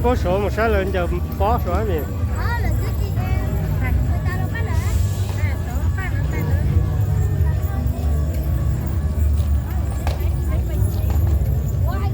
Faut chaud, mon chat, là, il y a pas chaud, hein, mais... Ah, le deux qui est... Ouais, faut t'aller pas là, hein. Ouais, faut pas le faire, là. Ouais.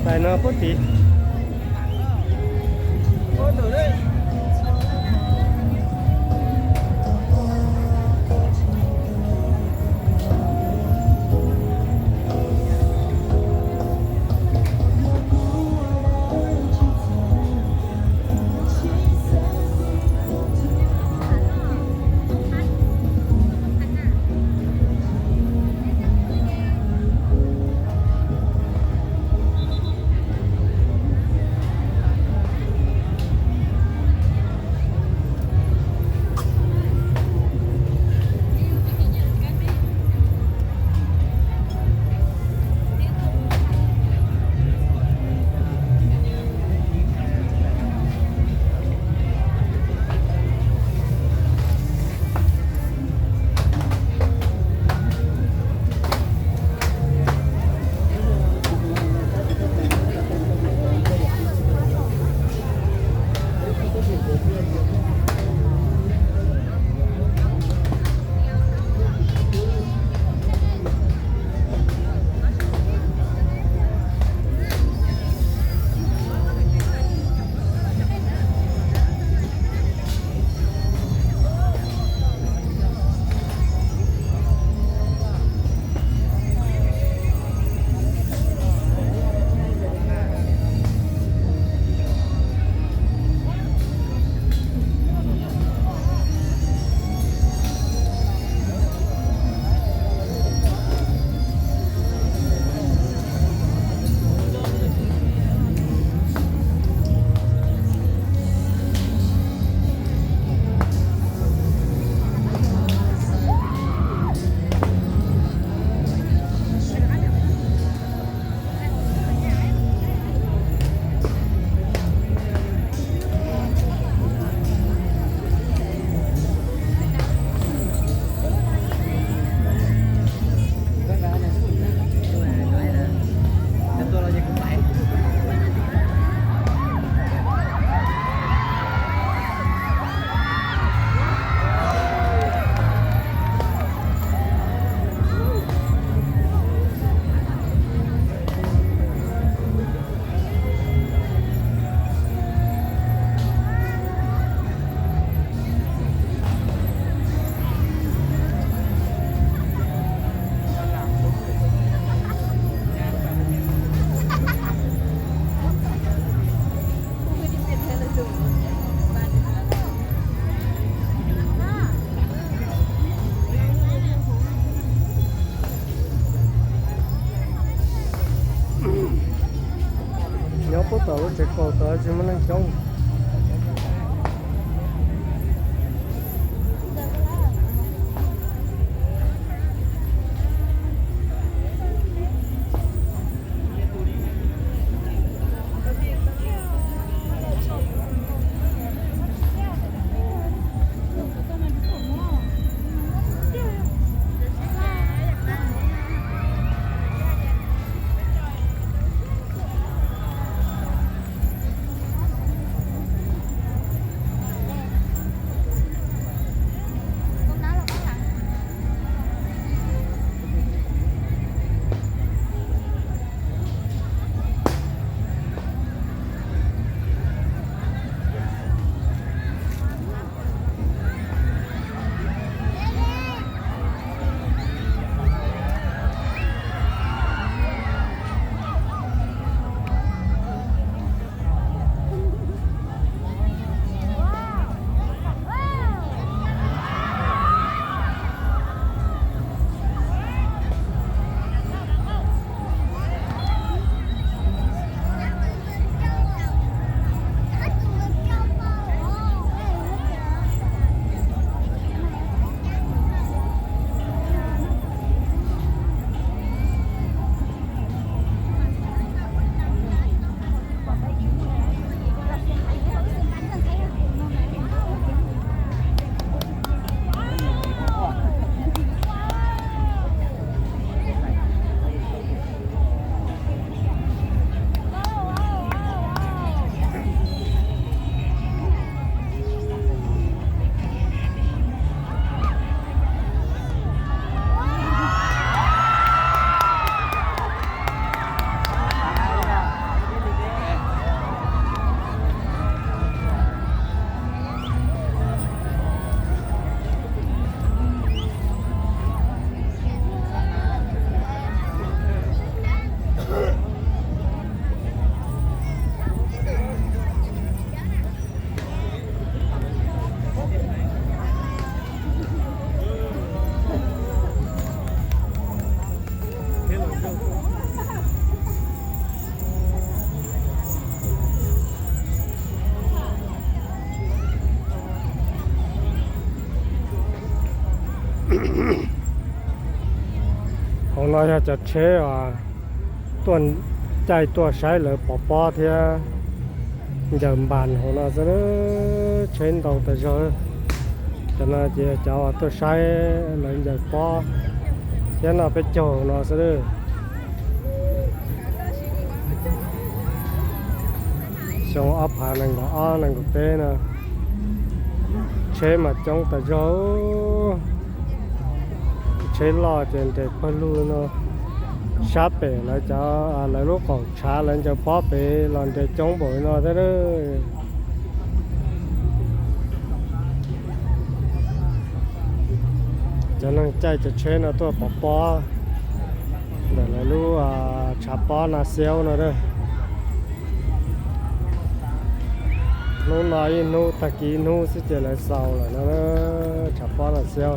ໄປເນາະ ປົກກະຕິ. ໄ ມັນຍັງຈົງ. Hôm nay là chặt chẽ à, tuần chay tua sái lở bỏ po thiê. Giờ bàn hôm nay sẽ đến chến đầu tại giờ. Cho nên chỉ cháu tua sái lở giờ po. Thế là phải chờ nó sẽ đến. Sông áp phá nâng có o nâng có pê nè. Chến mà chống tại giờ. Chến lo trên để phơi lu nó. Sáp pê lái cháu, à, lái lũ khẩu Chá lĕ ເຈົ້າ ປອບ ເອ ລອນ ເຈົ້າ ຈົງ ໂບຍ ເນາະ ເດີ. ຈະນັ່ງໃຈຈະເຊນເອົາຕົວ ປອບ ປອບ ເດີ ລະ ລູ ອາ ຊາ ປອບ ນາ ຊຽວ ເນາະ ເດີ. ໜູນ້ອຍ ໜູ ຕາກີ ໜູ ຊິເຈ ລະ ເຊົາ ລະ ເນາະ ເດີ ຊາ ປອບ ນາ ຊຽວ.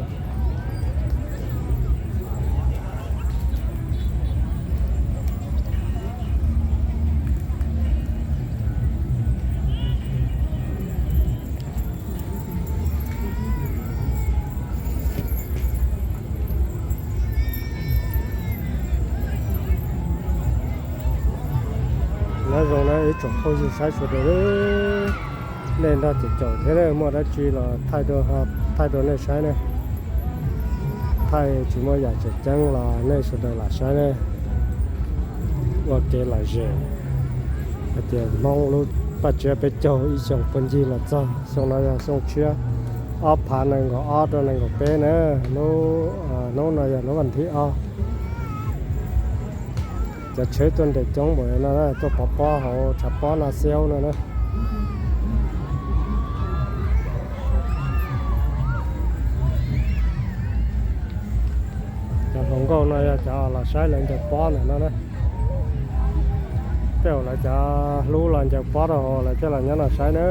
ແລ້ວ ລົງແລ້ວ ເອີ ຈົບ ເຂົ້າຢູ່ຊາຍສຸດເດີ. ແນ່ນອນຈະເຈົ້າແທ້ເດີ ໝົດອາຊີລະ ທ້າຍໂດຮອບ ທ້າຍໂດແນ່ໃຊ້ແນ່ ທ້າຍຊິໝົດຢາກຈະຈັງລະ ແນ່ສຸດເດີລະໃຊ້ແນ່ ວ່າເກລະເຈ ປະເຈມອງລຸ ປະເຈໄປເຈົ້າ ອີ່ຊ່ອງເພິ່ນຈີລະຈ້າ ຊ່ອງນາຍາ ຊ່ອງເຊຍ ອອບ ພາ ໜຶ່ງ ກໍ ອອບ ໜຶ່ງ ກໍ ເປ ເນີ ໂນ ເອີ ໂນ ນາຍາ ໂນ ວັນທີ ອອບ. ຈະເຊີຍຕົນເດັກຈົ່ງບໍ່ນະ ຕົວປອປອເຮົາ ສະເພາະນາເຊວນະນະ ຈະລົງກໍນະ ຈະເອົາລະໃຊ້ແລ້ວຈະປ້ອນນະນະ ແລ້ວລະຈະຮູ້ລະຈະປ້ອນເອົາລະຈະລະຍັງລະໃຊ້ເນີ.